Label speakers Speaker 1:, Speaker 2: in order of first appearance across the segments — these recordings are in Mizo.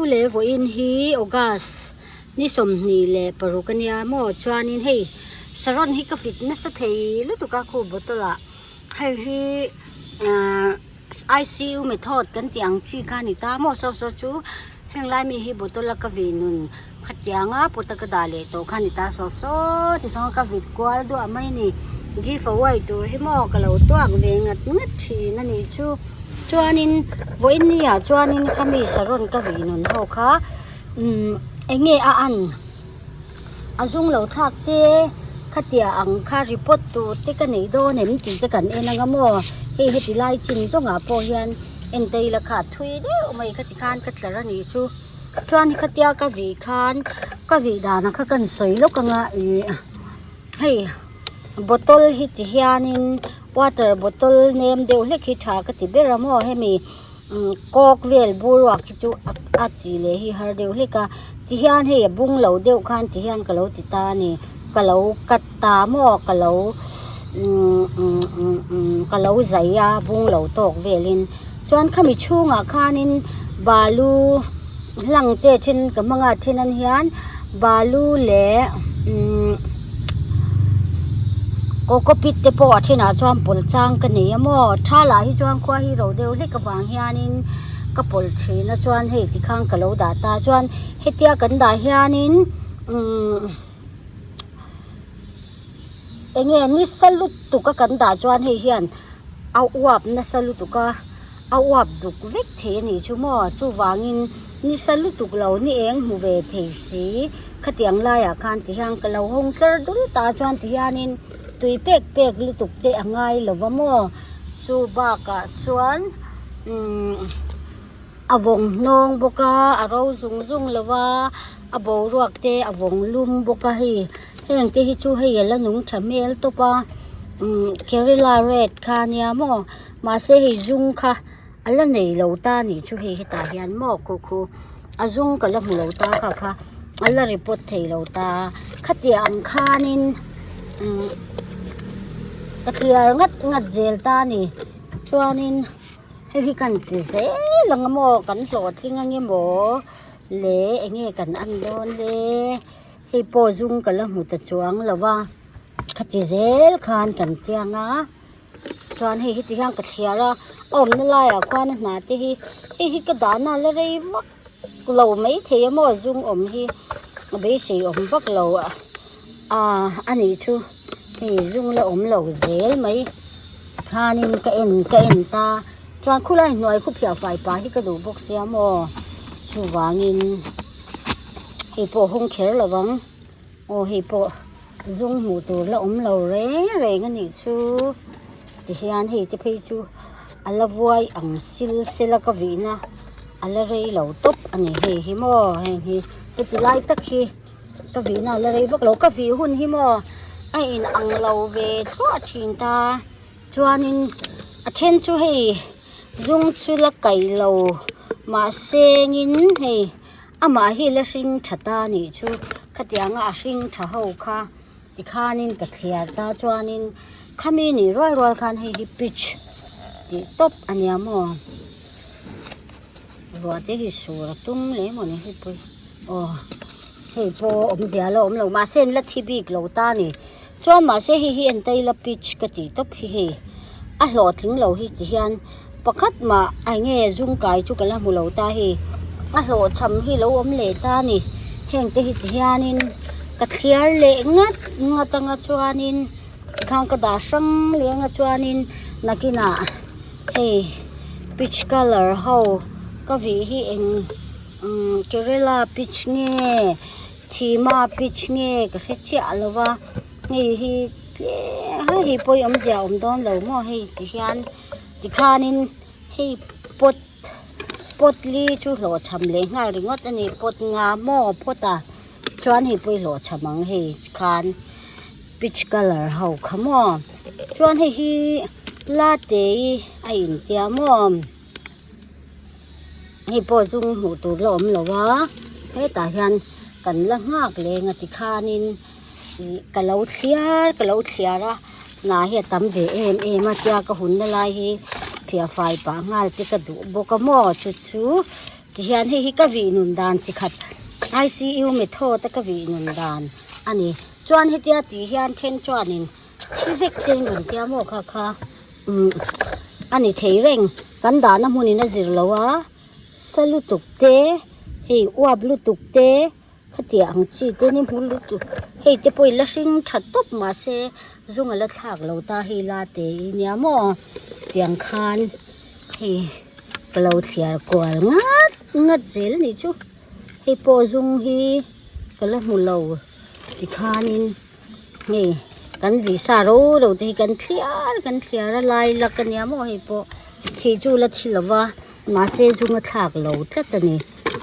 Speaker 1: U leh vawiin hi August ni 26 a nia maw chuanin hei saron hi ka fit nasa thei lutuk a khu bottle ah hei hi ahh ICU method kan tih ang chi kha a ni ta maw saw saw chu heng lai mi hi bottle a ka vih nun khatianga pot a ka dah leh tawh kha a ni ta saw saw ti zawng a ka vit kual duah mai a ni give away tur hi maw ka lo tuak ve ngat ngat thin a nih chu chuanin vawiin ni ah chuanin khami saron ka vih nun ho kha umm eng nge a an. A zung lo thlak te khatia ang kha report tur te ka neih dawn em tih te kan en anga maw hei heti lai chin zawngah pawh hian entei la kha thui deuh mai kha tikhan ka tlar a nih chu chuan khatia ka vih khan ka vih danah kha kan sawi lawk anga ih hei bottle hi ti hianin water bottle nem deuh hlek hi tha ka ti ber a maw hemi. Kawk vel bur ruak hi chu a tih leh hi har deuh hlek a tihian hei a bung lo deuh khan tihian ka lo ti ta a ni ka lo cut ta maw ka lo umm ka lo zai a bung lo tawk velin chuan khami chhungah khanin balu hlang te then ka hmang a then an hian balu leh umm cocopeat te pawh a thenah chuan pawlh chang ka nei a maw tha lah hi chuan khua hi ro deuh hlek avang hianin ka pawlh thin a chuan hei tikhan ka lo dah ta chuan hetia kan dah hianin umm eng nge nisa lutuk a kan dah chuan hei hian a uap nasa lutuk a. A uap duk vek thei a nih chu maw? Chuvangin nisa lutuk lo ni eng hmu ve thei si. Khatiang laiah khan ti hian ka lo hawng tlar dul ta chuan ti hianin tui pek pek lutuk te a ngai lo va maw? Chu bakah chuan umm a vawng hnawng bawk a, a ro zung zung lo va, a boruak te a vawng lum bawk a hei. Heng te hi chu hei a la nung tha hmel tawp a umm Kerala red kha a nia maw? Mahse hei zung kha a la nei lo ta a nih chu hei hetah hian maw khu khu a zung ka la hmu lo ta kha kha a la report thei lo ta khatiang ang khanin umm ka thliar ngat ngat zel ta a ni chuanin hei hi kan ti zel ang a maw kan hlawhtling ang emaw leh eng nge kan en dawn le hei pawh zung ka la hmu ta chuang lo va khati zel khan kan tiang a. Chuan hei hi ti hian ka thliar a, a awmna laiah khuan a hna te hi hei hi ka dahna a la rei vak lo maithei a maw zung awm hi a beisei awm vak lo a a nih chu hei zung la awm lo zel mai khanin ka en ka en ta chuan khulai hnuai khu phiah fai pah hi ka duh bawk sia maw chuvangin hei pawh hawng kher lo vang aw hei pawh. Zung hmuh tur la awm lo reng reng a nih chu tihian hei te phei chu a la vuai ang sil sela ka vihna a la rei lo tawp a ni hei hi maw heng hi heti lai tak hi ka vihna a la rei vak lo ka vih hun hi maw a in ang lo ve thluah thin ta chuanin a then chu hei zung chu la kaih lo mahse ngin hei. Amah hi la hring tha ta nih chu khatianga a hring tha ho kha tikhanin ka thliar ta chuanin khami nih rual rual khan hei hi pitch tih tawp a nia maw ruah te hi sur a tum leh emaw ni hei pawh hi aw hei pawh awmzia la awm lo mahse an la thi bik lo ta a ni chuan mahse hei hi en ta ila pitch ka tih tawp hi hei a hlawhtling lo hi ti hian. Pakhat mah a enge zung kai chu ka la hmu lo ta hei a hlawhchham hi lo awm leh ta a ni heng te hi ti hianin ka thliar leh ngat ngat anga chuanin tikhan ka dah hrang leh anga chuanin nakinah hei peach colour ho ka vih hi eng umm kerala peach nge thima peach nge ka hre chiah lo va hei hi tlem hei pawh awmzia a awm dawn lo maw hei ti hian. Tikhanin hei pot pot li chu hlawhchham leh nghal ringawt a ni pot nga maw phawt a chuan hei pawh i hlawhchham ang hei khan peach colour ho kha maw chuan hei hi latte hi a intia maw hei pawh zung hmuh tur la awm lo a hetah hian kan la nghak leng a tikhanin. Ih ka lo thliar ka lo thliar a hna hi a tam ve em em a tia ka hunna lai hi phiah fai pah nghal te ka duh bawk a maw chu chu. Tihian hei hi ka vih nun dan chi khat ICU method a ka vih nun dan a ni. Chuan hetia tih hian then chuanin thi vek te in rawn tia maw kha kha umm a ni thei reng. Kan dahna hmunin a zir lo a, sa lutuk te hei uap lutuk te khatiang ang chi te ni hmu lutuk hei te pawh i la hring tha tawp mahse zung a la thlak lo ta hei la te i nia maw tiang khan hei ka lo thliar kual ngat ngat zel a nih chu hei pawh zung hi ka la hmu lo tikhanin hei kan visa ro ro te hi kan thliar kan thliar a lai lak a nia maw hei pawh thih chu la thi lo va mahse zung a thlak lo tlat a ni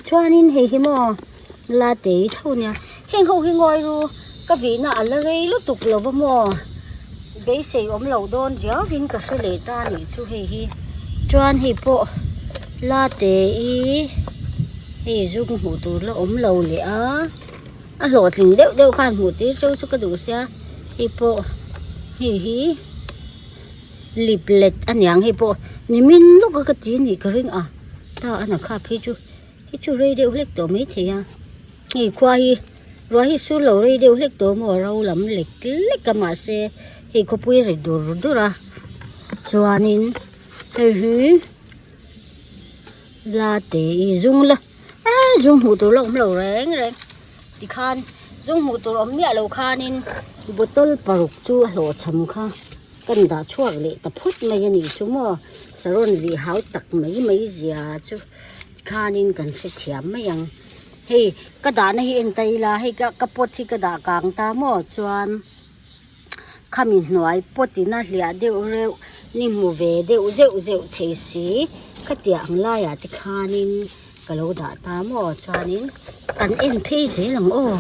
Speaker 1: chuanin hei hi maw la tei tho nia heng ho hi ngawi ru ka vihna a la rei lutuk lo va maw beisei awm loh dawn riau in ka hre leh ta a nih chu hei hi chuan hei pawh la tei hei zung hmuh tur la awm lo leh a. A hlawhtling deuh deuh khan hmuh tir cheu chu ka duh sia hei pawh hei hi lip let a niang hei pawh nimin lawk a ka ti a nih ka ring a ta a na khap phei chu hei chu rei deuh hlek tawh maithei a hei khua hi ruah hi sur lo rei deuh hlek tawh maw ro lam lek lek a mahse hei khawpui a ri dur dur a chuanin hei hi la te i zung la. Eee zung hmuh tur la awm lo reng reng tikhan zung hmuh tur awm miah lo khanin bottle paruk chu a hlawhchham kha kan dah chhuak leh ta phawt mai a nih chu maw saron vih hau tak mai mai zia chu tikhanin kan hrethiam mai ang hei ka dahna hi en ta ila hei ka ka pot hi ka dah kang ta maw chuan. Khami hnuai pawtin a hliah deuh reuh ni hmu ve deuh zeuh zeuh thei si khatiang ang laiah te khanin ka lo dah ta maw chuanin kan en phei zel ang aw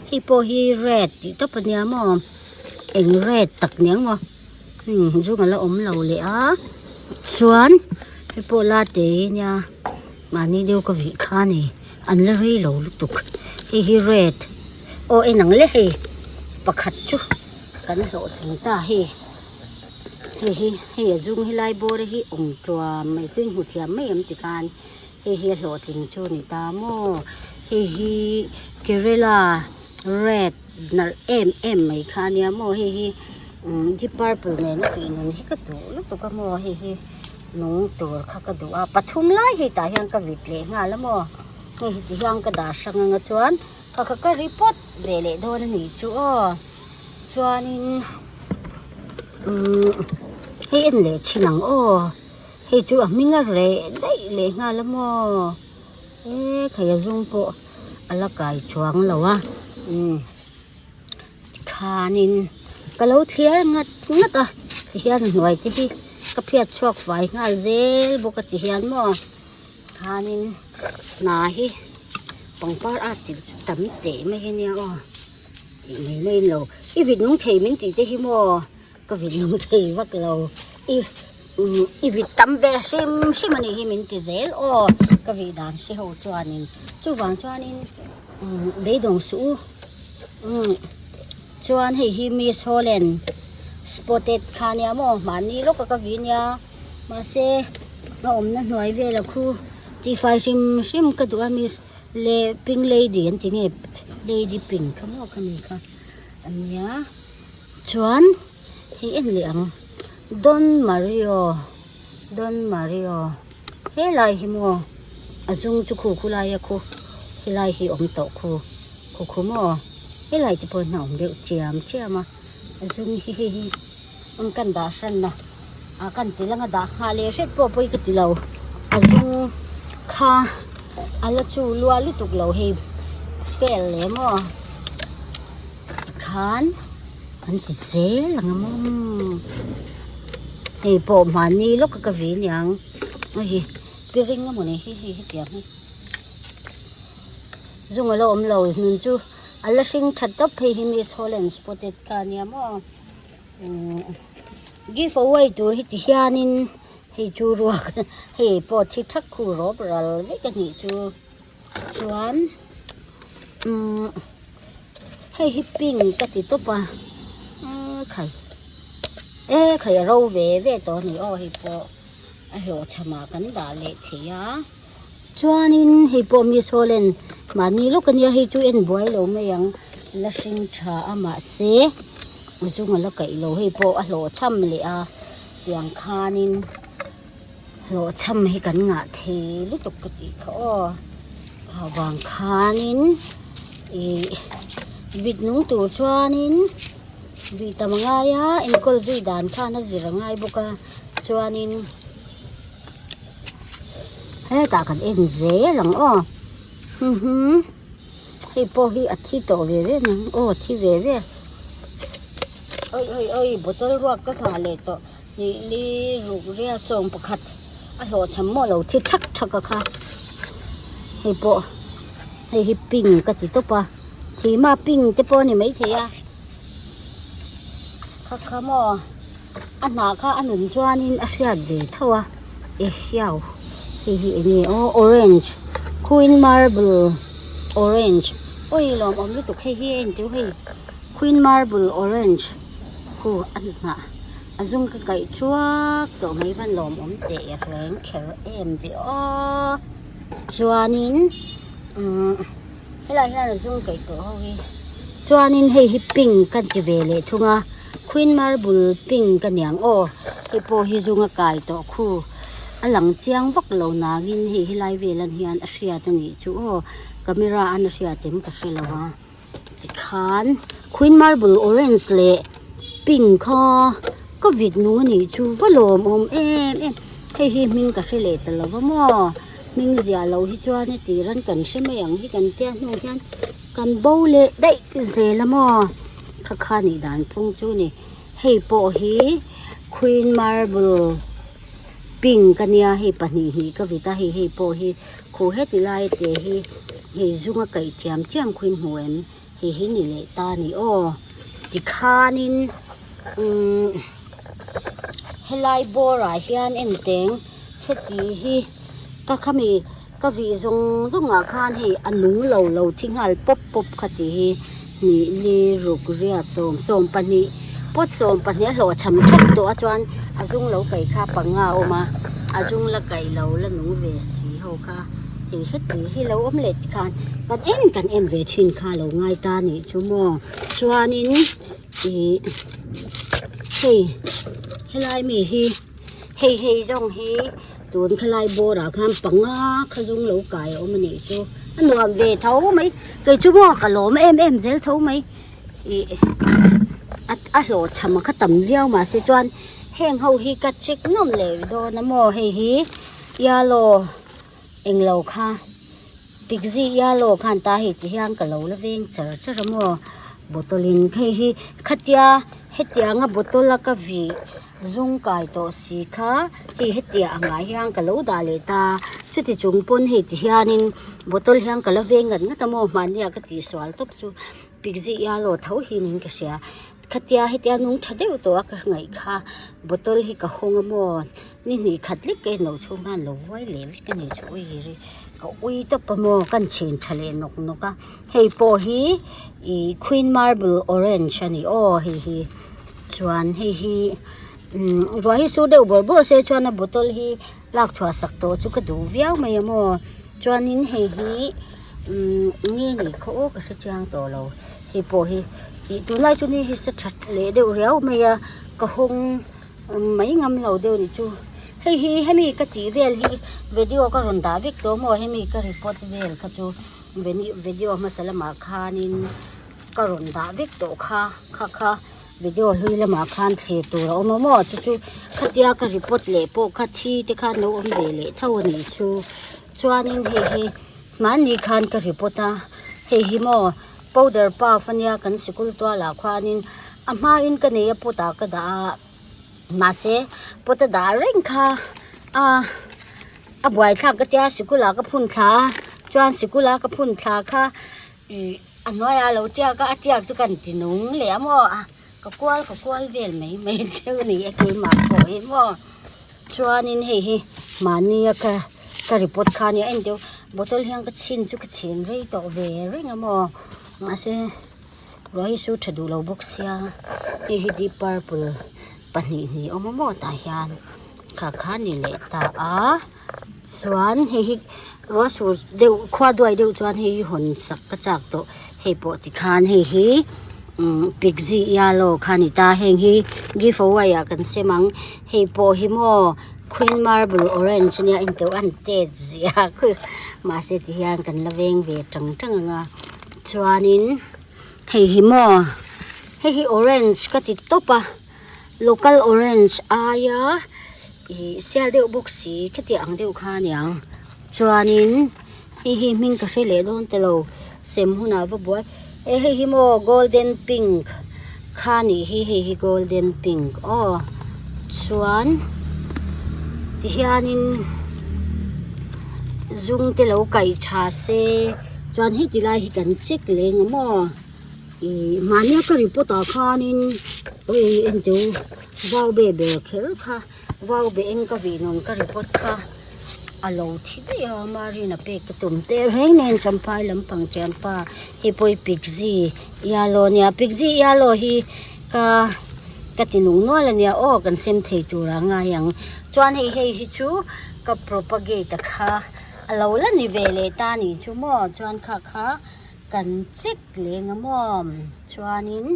Speaker 1: hei pawh hi red tih tawp a nia maw eng red tak niang maw umm zung a la awm lo leh a chuan hei pawh la te hi nia mahni deuh ka vih kha a ni an la rei lo lutuk hei hi red aw en ang le hei pakhat chu kan hlawhtling ta hei hei hi hei a zum helai bawr hi awm tuam mai chu in hmu thiam mai em tikhan hei hi a hlawhtling chu a ni ta maw hei hi kerela red nalh em em mai kha a nia maw hei hi umm deep purple nen a fih nun hi ka duh lutuk a maw hei hi nung tur kha ka duh a pathum lai hei tah hian ka vit leh nghal a maw hei hi ti hian ka dah hrang anga chuan kha kha ka ri pawt ve leh dawn a nih chu aw chuanin umm hei en leh thin ang aw hei chu a hming a reh daih leh nghal a maw e khai a zum pawh a la kai chuang lo a umm tikhanin ka lo thliar ngat ngat a tihian a hnuai te hi ka phiat chhuak fai nghal zel bawk a tihian maw khanin hna hi pangpar at chilh chu tam teh mai ania aw tih mai mai lo i vit nung thei min tih te hi maw ka vit nung thei vak lo i umm i vit tam ve hrim hrim a nih hi min ti zel aw ka vih dan hre ho chuanin chuvang chuanin umm beidawng suh u umm chuan hei hi miss holland spotted kha ania maw mahni lawka ka vih ania mahse a awmna hnuai vela khu tihfai hrim hrim ka duh a miss leh pink lady an ti nge lady pink kha maw khami kha ania chuan hei en leh ang Don Mario Don Mario helai hi maw a zum chu khu khulai a khu helai hi awm tawh khu khu khu maw helai te pawh hian a awm deuh chiam chiam a a zum hi hei hi an kan dah hran a a kan ti lang a dah nghah leh hret pawh pawi ka ti lo a zum kha a la chu lua lutuk lo hei fel leh maw tikhan an ti zel ang a maw hei pawh mahni lawk a ka vi aniang hei piring emaw ni hi hei hetiang hi zung a la awm lo nun chu a la hring tha tawp phei hi miss holland spotted kha ania maw umm give away tur hi ti hianin hei chu ruak hei pawh thi thak khu rawp ral vek a nih chu chuan umm hei hi pink ka ti tawp a eee khai eee khai a ro ve ve tawh a ni aw hei pawh a hlawhchhamah kan dah leh thei a. Chuanin hei pawh Miss Holland mahni lawk ania hei chu en buai lo mai ang la hring tha a mahse a zung a la kaih lo hei pawh a hlawhchham leh a tiang khanin hlawhchham hi kan ngah thei lutuk ka tih kha aw kha vang khanin ih vit nung tur chuanin vih tam a ngai a enkawl zui dan khan a zir a ngai bawk a chuanin. Hetah kan en zel ang aw huhum hei pawh hi a thi tawh ve ve aniang aw a thi ve ve awi awi awi bottle ruak ka nghah leh tawh hnih li ruk riat sawm pakhat a hlawhchham maw lo thi thak thak a kha hei pawh hei hi pink ka ti tawp a thihma pink te pawh a ni maithei a kha kha maw. A hnah kha a nun chuanin a hriat ve tho a ehiau hei hi eng nge aw orange queen marble orange awi lawmawm lutuk hei hi a entir hei queen marble orange khu a hnah a zum ka kaih thuak tawh mai van lawmawm teh reng kher em ve aw chuanin umm helaiah hian a zum kaih tawh ho hi chuanin hei hi pink ka ti ve leh thung a. Queen marble pink a niang aw hei pawh hi zung a kai tawh khu a lang chiang vak lo nangin hei helai vel an hian a hriat a nih chu aw camera an a hriat em ka hre lo a tikhan queen marble orange leh pink kha ka vit nung a nih chu va lawmawm em em hei hi hming ka hre leh ta lo va maw hming ziah loh hi chuan heti ran kan hre mai ang hi kan tia hnu hian. Kan bo leh daih zel a maw? Kha kha nih dan phung chu ni. Hei pawh hi queen marble pink a nia hei pahnih hnih ka vit a hei hei pawh hi khuh heti lai te hi hei zunga kaih thiam chiam khuin hmu em hei hi ni leh ta a ni aw tikhanin umm helai bawr ah hian enteng heti hi ka khami. Ka vih zawng zawng ah khan hei a nung lo lo thi nghal pawp pawp kha tih hi hnih li ruk riat sawm sawm pahnih pawt sawm pahnih a hlawh cham thap tawh a chuan a zung lo kaih kha panga a awm a a zung la kaih lo la nung ve si ho kha hei heti hi lo awm leh tikhan kan en kan en ve thin kha lo ngai ta nih chu maw chuanin ih hei helai mi hi hei hei zawng hi. Tun khalai bawrah khan panga kha zung lo kai a awm a nih chu a nuam ve tho mai kei chu maw ka lawm em em zel tho mai ih a a hlawhchham a kha tam viau mahse chuan heng ho hi ka check nawm leh dawn a maw hei hi yellow englo kha Pigzi yellow khan ta hei ti hian ka lo la veng char char a maw bottle in hei hi khatia hetianga bottle a ka vih Zung kai tawh si kha hei hetiang angah hian ka lo dah leh ta chuti chung pawn hei ti hianin bottle hian ka la veng ngat ngat a maw mahnia ka tihsual tawp chu pigzi yellow tho hinin ka hria khatia hetia nung tha deuh tawh a ka ngaih kha bottle hi ka hawng a maw ni hnih khat lek ka en loh chhung khan lo vuai leh vek a ni chu ui ri ka ui tawp a maw ka chhin tha leh nawk nawk a hei pawh hi ih queen marble orange a ni aw hei hi. Chuan hei hi umm ruah hi sur deuh bawrh bawrh se chuan a bottle hi lak chhuah sak tawh chu ka duh viau mai a maw chuanin hei hi umm nge ni khaw aw ka hre chiang tawh lo hei pawh hi ih tunlai chu ni hi sa that leh deuh riau mai a ka hawng mai ngam lo deuh ni chu hei hi hemi ka tih vel hi video ka rawn dah vek tawh maw hemi ka report vel kha chu video hmasa lamah khanin. Ka rawn dah vek tawh kha kha kha video hlui lamah khan thlir tur a awm a maw chu chu khatia ka report leh pawh kha thi te khan lo awm ve leh tho a nih chu chuanin hei hi hmanni khan ka report a hei hi maw powder puff ania kan sikul tualah khuanin a hmain ka nei a pot ah ka dah a mahse pot a dah reng kha a a buaithlak ka tia sikul ah ka phun thla a chuan sikul a ka phun thla kha ih. A hnuaiah a lo tiak a, a tiak chu kan ti nung leh a maw a ka kual ka kual vel mai mai deuh a ni e keimah pawh hi maw chuanin hei hi mahnia ka ka report kha ania en deuh bottle hian ka chhin chu ka chhin rei tawh ve reng a maw mahse ruah hi su tha duh lo bawk sia hei hi deep purple pahnih hnih a awm a maw tah hian kha kha a ni leh ta a. Chuan hei hi Ruah sur deuh khua duai deuh chuan hei hi hawn sak ka chak tawh hei pawh tikhan hei hi umm piggy yellow kha a ni ta heng hi give away ah kan sem ang hei pawh hi maw queen marble orange ania engto an tet ziah a mahse tihian kan la veng ve tang tang ang a chuanin hei hi maw hei hi orange ka ti tawp a. Local orange aia ih sial deuh bawk si khitiang ang deuh kha aniang chuanin hei hi hming ka hre leh dawn ta lo sem hunah va buai eh hei hi maw golden pink kha anih hi hei hi golden pink aw chuan tihianin zung te lo kaih tha se chuan heti lai hi kan check leh ang maw. Ih mahnia ka report ah khanin ui engte u vau be ber kher kha vau be eng ka vih nawn ka report kha a lo thi daih a Marina pek ka tum teh reng nen champhai lampang thianpa hei pawh hi piggy yellow ania piggy yellow hi ka ka ti nung nual ania aw kan sem thei tur a ngai ang chuan hei hei hi chu ka propagate a kha a lo la ni ve leh ta a nih chu maw chuan kha kha. Kan check leng a maw chuanin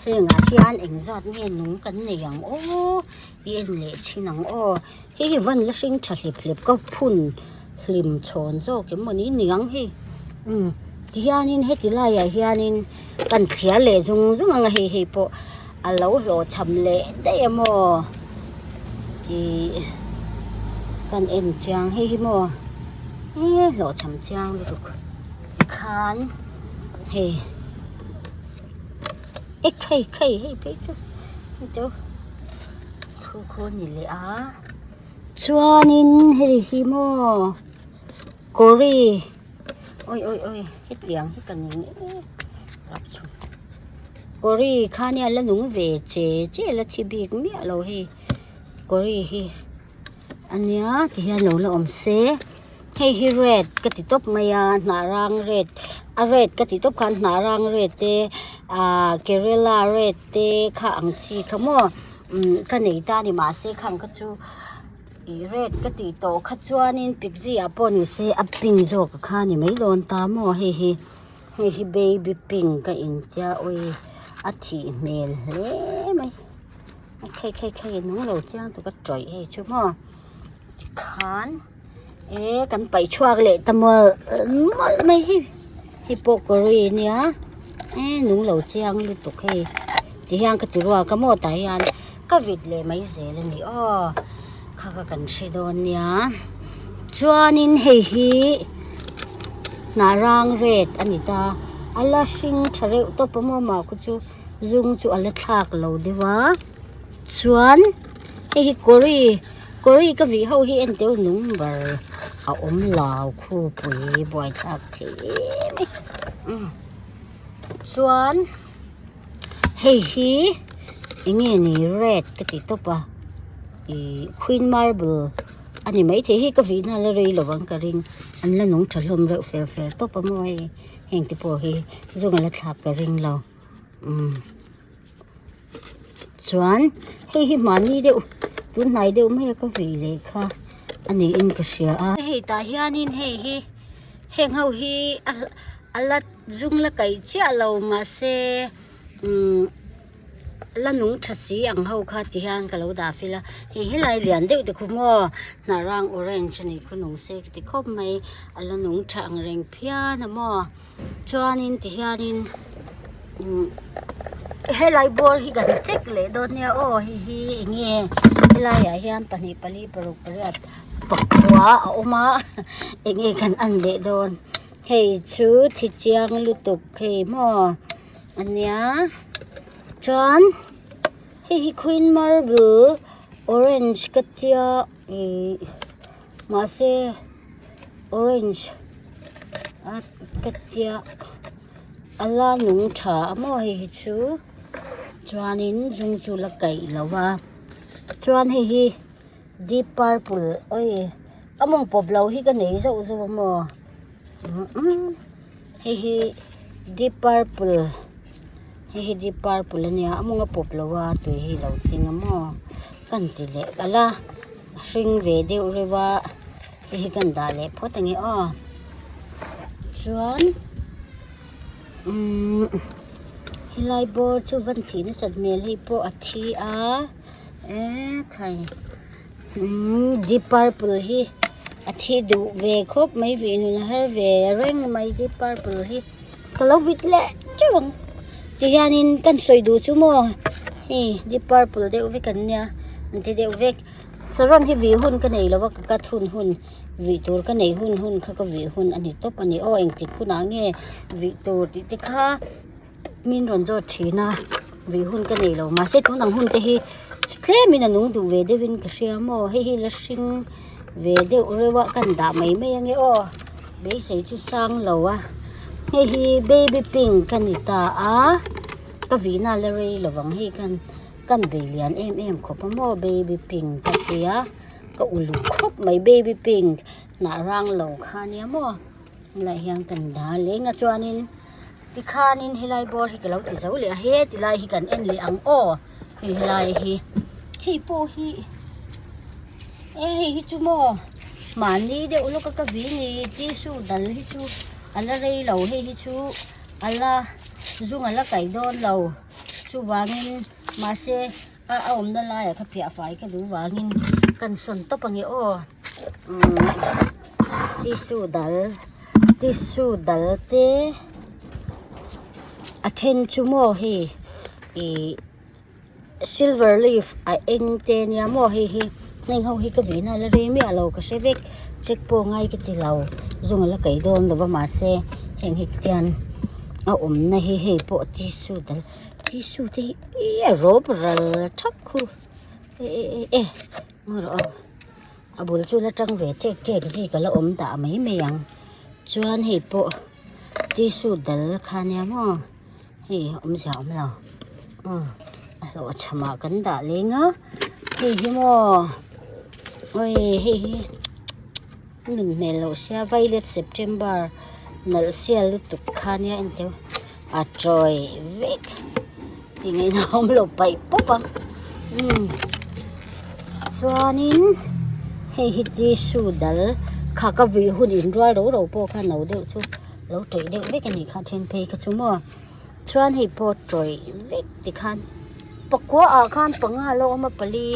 Speaker 1: hengah hian engzat nge nung kan nei ang aw i en leh thin ang aw hei hi van la hring tha hlep hlep ka phun hlim chhawn zawk em mawni niang hei umm tihianin heti laiah hianin kan thliar leh zung zung ang a hei hei pawh a lo hlawhchham leh daih a maw tih kan en chiang hei hi maw eee hlawhchham chiang lutuk. Tikhan hei e khei khei hei phei chu hei chu khu a ni leh a chuanin hei hi maw kawri awi awi awi hetiang hi ka ning e kawri kha nia la nung ve che che la thi bik miah lo hei kawri hi. Ania ti hian lo la awm se hei hi red ka ti tawp mai a hnah rang red a red ka ti tawp khan hnah rang red te ahh kerela red te kha ang chi kha maw umm ka nei ta a ni mahse khang kha chu ih red ka tih tawh kha chuanin piggy ah pawh ni se a pink zawk kha a ni mai dawn ta maw hei hi hei hi baby pink a intia awi a thih hmel hle mai. Khei khei khei nung lo chiang tuk a tawih hei chu maw tikhan e kan paih chhuak leh ta mawlh mawlh mai hi hei pawh kawri ania e nung lo chiang lutuk hei tihian ka ti ruak a maw tah hian ka vit leh mai zel a ni aw kha kha kan hre dawn nia chuanin hei hi hnah rang red a ni ta a la hring tha reuh tawp a maw mah khu chu. Zung chu a la thlak lo deuh a chuan hei hi kawri kawri ka vih ho hi en teu nung ber a awm lo khupui buaithlak thei em mai umm chuan hei hi eng nge ni red ka ti tawp a ihh queen marble a ni maithei hei ka vihna la rei lo ang ka ring an la nung tha hlawm reuh fer fer tawp a maw hei. Heng te pawh hi zung a la thlak ka ring lo umm chuan hei hi mahni deuh tun hnai deuh mai a ka vei leh kha a niin ka hria a. Hei tah hianin hei hi heng ho hi a la zung la kaih chiah lo mahse umm. La nung tha si ang ho kha ti hian ka lo dah fil a hei helai lian deuh te khu maw hnah rang orange a nih khu nung se ka ti khawp mai a la nung tha ang reng phian a maw chuanin ti hianin umm helai bawr hi kan check leh dawn nia aw hei hi eng nge helaiah hian pahnih pali paruk pariat pakua a awm a eng nge kan en leh dawn hei chu thi chiang lutuk hei maw. Ania chuan hei hi queen marble orange ka tia ihh mahse orange a ka tia a la nung tha a maw hei hi chu chuanin zung chu la kaih lo va chuan hei hi deep purple awi a mawng pawp lo hi ka nei zauh zauh a maw umm. Hei hi deep purple hei hi deep purple a nia a mawng a pawp lo a tui hi a lo tling a maw ka han ti leh kalh a a hring ve deuh reuh a. Hei hi kan dah leh phawt ange aw. Chuan umm helai bawr chu van thih nasat hmel hei pawh a thi a ekhai umm deep purple hi a thi duh ve khawp mai vih nun a har ve reng mai deep purple hi ka lo vit leh teuh ang tihianin kan sawi duh chu maw hei deep purple deuh vek an nia an ti deuh vek. Saron hi vih hun ka nei lo va ka cut hun hun vih tur ka nei hun hun kha ka vih hun a ni tawp a ni aw engtik hunah nge vih tur tih te kha min rawn zawt thin a vih hun ka nei lo mahse tun ang hun te hi tlemin a nung duh ve deuhin ka hria maw hei hi la hring ve deuh reuh a kan dah mai mai ange aw beisei chu sang lo a hei hi baby pink a ni ta a ka vihna la rei lovang hei khan. Kan bei lian em em khawp a maw baby pink ka tia ka uluk khawp mai baby pink hnah rang lo kha nia maw helai hian kan dah leng a chuanin tikhanin helai bawr hi ka lo ti zo leh a he tilai hi kan en leh ang aw hei helai hi hei pawh hi e hei hi chu maw mahni deuh lawk a ka vi ni tissue dal hi chu a la rei lo hei hi chu a la zung a la kaih dawn lo. Chuvangin mahse a awmna laiah kha phiah fai ka duh vangin kan sawn tawp ange aw umm tissue dal tissue dal te a then chu maw hei ih silver leaf a eng te nia maw hei hi heng ho hi ka vihna la rei miah lo ka hre vek check pawh ngai ka ti lo zunga la kaih dawn lo va mahse heng hi tian a awmna hi hei pawh tissue dal tissue te hi ih a rawp ral thak khu e e e e ngaw rawh aw a bul chu la tang ve ṭek ṭek zik a la awm dah mai mai ang chuan hei pawh tissue dal kha nia maw hei awmzia a awm lo umm a hlawh chhamah kan dah leng a hei hi maw awi hei hi nun hmel loh sia violet september nalh sial lutuk kha nia enteu a tawi vek tih ngaihna a awm lo paih pawp a umm chuanin hei hi tissue dal kha ka vih hun inrual ro ro pawh kha no deuh chu. Lo tawih deuh vek a nih kha then phei kha chu maw chuan hei pawh tawih vek tikhan pakua ah khan panga a lo awm a pali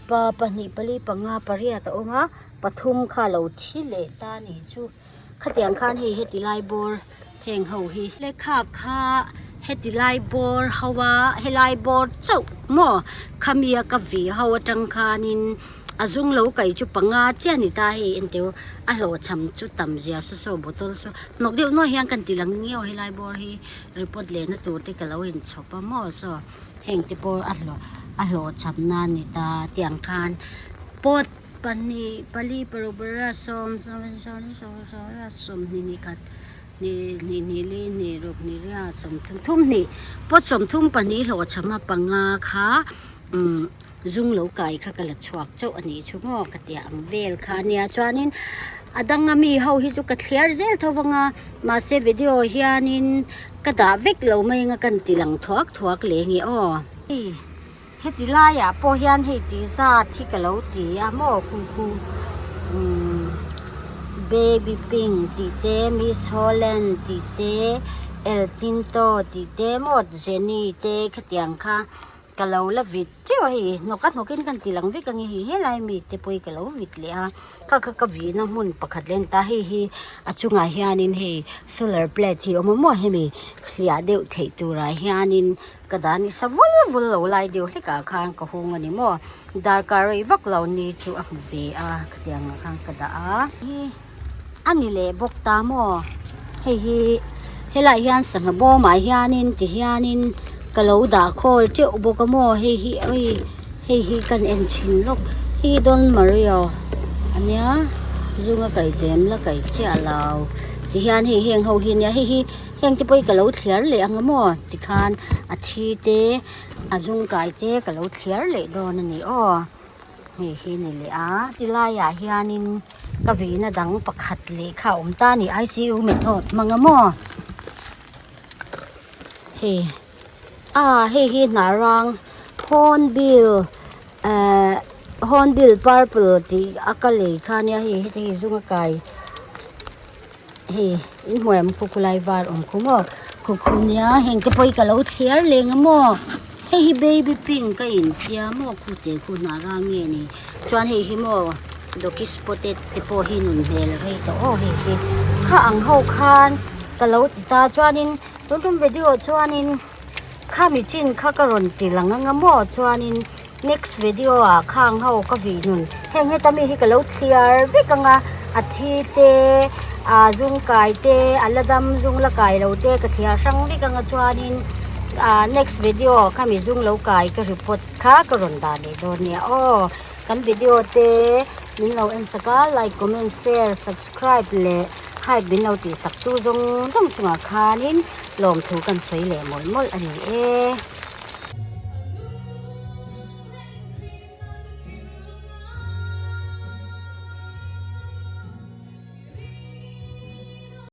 Speaker 1: pa pahnih pali panga pariat a awm a pathum kha a lo thi leh ta a nih chu khatiang khan hei heti lai bawr heng ho hi lehkha kha heti lai bawr ho a helai bawr chauh maw khami a ka vih ho atang khanin a zung lo kai chu panga chiah a ni ta hei enteu a hlawhchham chu tam zia saw saw bottle saw hnawk deuh nuai hian kan ti lang ngiau helai bawr hi report lehna tur te ka lo inchhawp a maw saw heng te pawh a hlawh a hlawhchham na a ni ta tiang khan pot pahnih pali paruk pariat sawm sawm sawm sawm sawm sawmhnih ni khat hnih hnih hnih li hnih ruk hnih riat sawmthum thum hnih pot sawmthum pahnih hlawhchham a panga kha umm zung lo kai kha ka la chhuak chauh a nih chu maw ka tia ang vel kha a nia chuanin a danga mi ho hi chu ka thliar zel tho vang a mahse video hianin ka dah vek lo mai anga kan ti lang thuak thuak leh nge aw. Heti laiah pawh hian hei tih zat hi ka lo ti a maw khu khu umm baby pink tih te miss holland tih te el tinto tih te maw jenny te khatiang kha ka lo la vit teuh a hei hnawk a hnawkin kan ti lang vek ang hei helai mi te pawh hi ka lo vit leh a kha kha ka vihna hmun pakhat leh a ni ta hei hi a chungah hianin hei solar plate hi a awm a maw hemi hliah deuh theih turah hianin Ka dan i sa vul vul lo lai deuh hlek ah khan ka hung a ni maw darkar rei vak lo ni chu a hmu ve a khatiang ah khan ka dah a. Hi a ni leh bawk ta maw hei hi helaiah hian sangha bawm ah hianin ti hianin ka lo dah khawl teuh bawk a maw hei hi oi hei hi kan en chhin lawk hei hi Don Mario ania zunga kaih tlem la kaih chiah lo ti hian hei heng ho hi ania hei hi. Heng te pawh hi ka lo thliar leh ang a maw tikhan a thi te a zung kai te ka lo thliar leh dawn a ni aw hei hi a ni leh a tilaiah hianin ka vihna dang pakhat leh kha a awm ta a ni I_C_U method hmang a maw hei ah hei hi hnah rang hornbill ehh. Hornbill purple tih a ka lei kha nia hei heti hi zung a kai hei in hmuh em khu khulai var awm khu maw khu khu nia heng te pawh hi ka lo thliar leng a maw hei hi baby pink a intia maw khu te khu hnah rang nge ni chuan hei hi maw doggy spotted te pawh hi nun hmel rei tawh aw hei hi kha ang ho khan ka lo ti ta chuanin tun tum video chuanin. Khami chin kha ka rawn ti lang anga maw chuanin next video ah khang ho ka vih nun heng heta mi hi ka lo thliar vek anga a thi te ah zung kai te a la dam zung la kai lo te ka thliar hrang vek anga chuanin ah next video khami zung lo kai ka report kha ka rawn dah leh dawn nia aw kan video te min lo en sak a like comment share subscribe leh hype min lo tih sak tu zawng zawng chungah khanin. Lawmthu kan sawi leh mawlh mawlh a ni e.